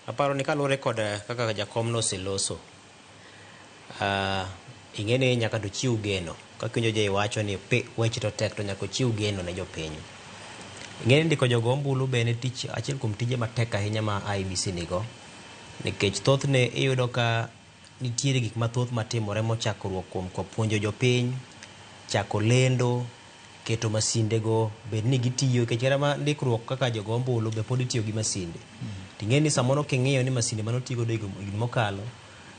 Aparo ni kaluwore kod kaka jakom noseloso, ing'e ni nyaka to chiw geno. Kaka iwinjo Jay wacho ni weche to tek to nyaka ochiw geno ne jopiny. Ing'e ni ndiko jogo ombulu be en tich achiel kuom tije matek ahinya ma IEBC nigo. Nikech thothne iyudo ka nitiere gik mathoth matimore mochakruok kuom puonjo jopiny, chako lendo, keto masinde go bed ni gitiyo nikech kata ma ndikruok kaka jogo ombulu be pod itiyo gi masinde. Ting'e ni samoro king'iyo ni masinde mane oti godo higni mokalo,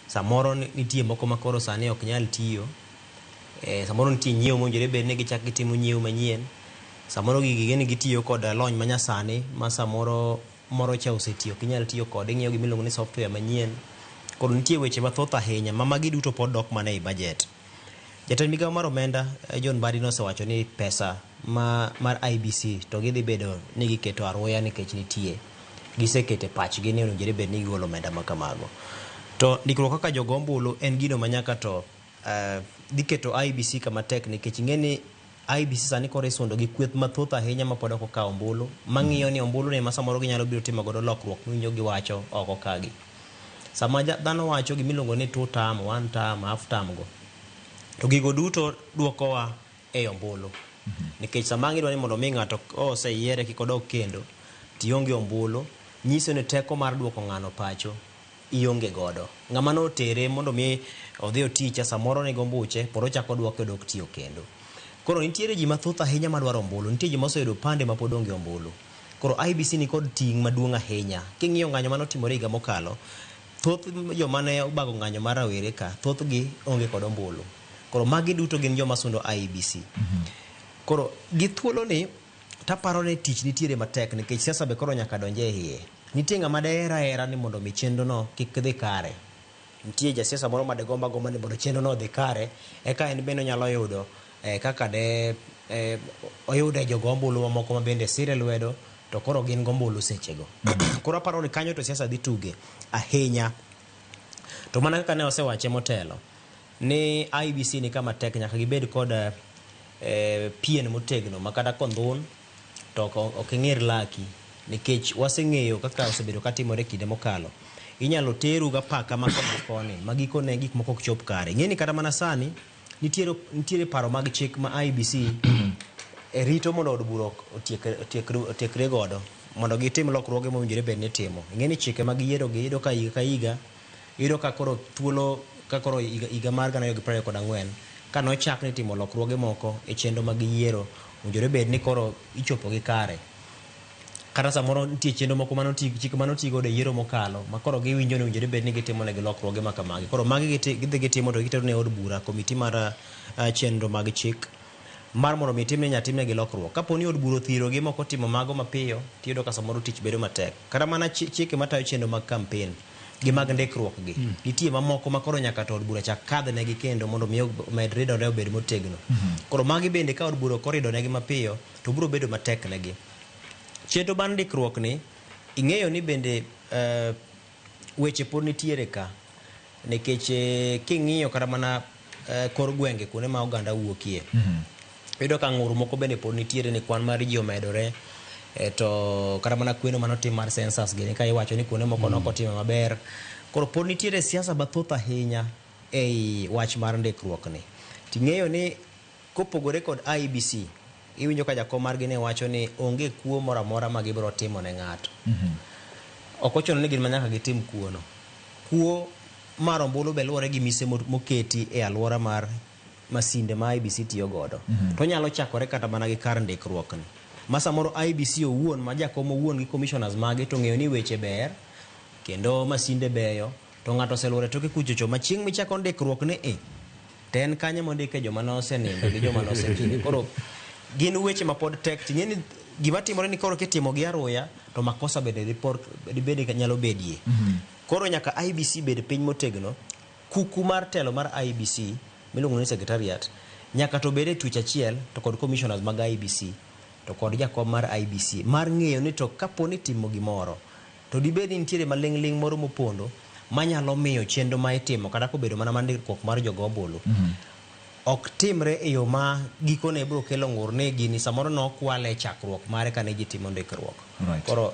samoro nitie moko ma koro sani ok nyal tiyo. Samoro nitie nyiewo mowinjore bed ni gichak gitimo nyiewo manyien. Samoro gigi gin gitiyo kod lony manyasani ma samoro moro cha osetiyo ok inyal tiyo kode ing'iyo gima iluongo ni software manyien. Koro nitie weche mathoth ahinya ma magi duto pod dok mana ei budget. Jatend migawo mar omenda John Mbadi nosewacho ni pesa ma mar IEBC to gidhi bedo ni giketo aruya nikech nitie. Gisekete pachgi ni owinjore bed ni gigolo omenda ma kamago. To ndikruok kaka jogo ombulu en gino ma nyaka to dhi keto IEBC kama tek nikech ing'e ni IEBC sani koro isundo gi kweth mathoth ahinya ma pod ok okawo ombulu mang'iyo ni ombulu ni ma samoro ginyalo biro timo godo lokruok miwinjo giwacho oko kagi. Sama dhano wacho gimiluongo ni two term, one term, half term go, to gigo duto duokowa e ombulu. Nikech sama ang' idwa ni mondo mi ng'ato oseyiere kik odog kendo, tionge ombulu, nyiso ni teko mar duoko ng'ano pacho ionge godo. Ng'ama notere mondo mi odhi oti cha samoro nigi ombuche, pod ochako oduoke odok tiyo kendo. Koro nitiere ji mathoth ahinya madwaro ombulu, nitie ji moseyudo opande ma pod onge ombulu. Koro IEBC ni kod ting' maduong' ahinya. King'iyo ng'anyo manotimore higa mokalo, thoth joma ne obago ng'anyo mar rawere ka, thothgi onge kod ombulu. Koro magi duto gin joma sundo IEBC. Koro gi thuolo ni taparo ni tich nitiere matek nikech siasa be koro nyaka donje e iye. Nitie ng'ama deher ahera ni mondo mi chenro no kik dhi kare. Nitie jasiasa moro ma degombo agomba ni mondo chenro no odhi kare, eka en bende onyalo yudo kaka de oyude jogo ombulu mamoko ma bende sire lwedo to koro gin gombulu sechego. Koro aparo ni kanyo to siasa dhi tuge ahinya. To mana kaka ne osewache motelo ni IEBC ni kama tek nyaka gibed kod pien motegno ma kata kondhun to ok ing'ir laki nikech waseng'eyo kaka osebedo katimore kinde mokalo. Inyalo teru gapaka ma koni gi koni ma gikone gik moko ok chop kare. Ing'e ni kata mana sani nitiere paro mag chik ma IEBC e rito mondo od bura otiekre godo mondo gitim lokruoge mowinjore bed ni itimo. Ing'e ni chike mag yiero gi iyudo ka higa ka higa iyudo ka koro thuolo ka koro higa mar 2024 ka nochak ni timo lokruoge moko e chenro mag yiero owinjore bed ni koro ichopo gi kare. Kata samoro nitie chenro moko manoti chik manoti godo e yiero mokalo ma koro giwinjo ni owinjore bed ni gitimo negi lokruoge ma kamagi. Koro magi gidhi gitimo to gitero ne od bura komiti mar chenro mag chik mar mondo mi timne nyatimnegi lokruok. Kapo ni od bura othirogi mok otimo mago mapiyo, tiyudo ka samoro tich bedo matek. Kata mana chike matayo chenro mag campaign gi mag ndikruok gi, nitie mamoko ma koro nyaka to od bura chak kadhnegi kendo mondo mi omed ridore obed motegno. Koro magi bende ka od bura ok oridonegi mapiyo, to biro bedo matek negi. Chenro mar ndikruok ni, ing'eyo ni bende weche pod nitiere ka nikech king'iyo kata mana kor gwenge kuonde ma oganda wuokie, iyudo ka ng'ur moko bende pod nitiere ni kwan mar ji omedore to kata mana kweno manotim mar census gini ka iwacho ni kuonde moko nok otime maber. Koro pod nitiere siasa mathoth ahinya ei wach mar ndikruok ni. Ting'eyo ni kopogore kod IEBC, iwinjo ka jakom margi ne wacho ni onge kuo moro amora ma gibiro timo ne ng'ato. Ok ochuno ni gin ma nyaka gitim kuo no. Kuo mar ombulu be luwore gi mise moketi e alwora mar masinde ma IEBC tiyo godo. To onyalo chakore kata mana gi kar ndikruok ni. Ma samoro IEBC owuon ma jakom owuon gi commissioners mage to ong'eyo ni weche ber kendo masinde beyo to ng'ato oseluoro e toke kuchocho ma chieng' michako ndikruok ni e to en kanyo mondike joma nosenindo gi joma nosekinde. Koro gin weche ma pod tek ting'e ni gima timore ni koro kitimo gi aruya to makosa bende dibed nyalo bedie. Koro nyaka IEBC bed piny motegno. Kuku mar telo mar IEBC miluongo ni secretariat nyaka to bed e twech achiel to kod commissioners mag IEBC to kod jakom mar IEBC mar ng'eyo ni to kapo ni timo gimoro to dibed ni nitiere maling'ling' moro mopondo manyalo miyo chenro ma itimo kata kobedo mana mar ndikruok mar jogo ombulu ok timre e yo ma gikone biro kelo ng'ur ni gini samoro nokwale e chakruok mare kane ji timo ndikruok. Koro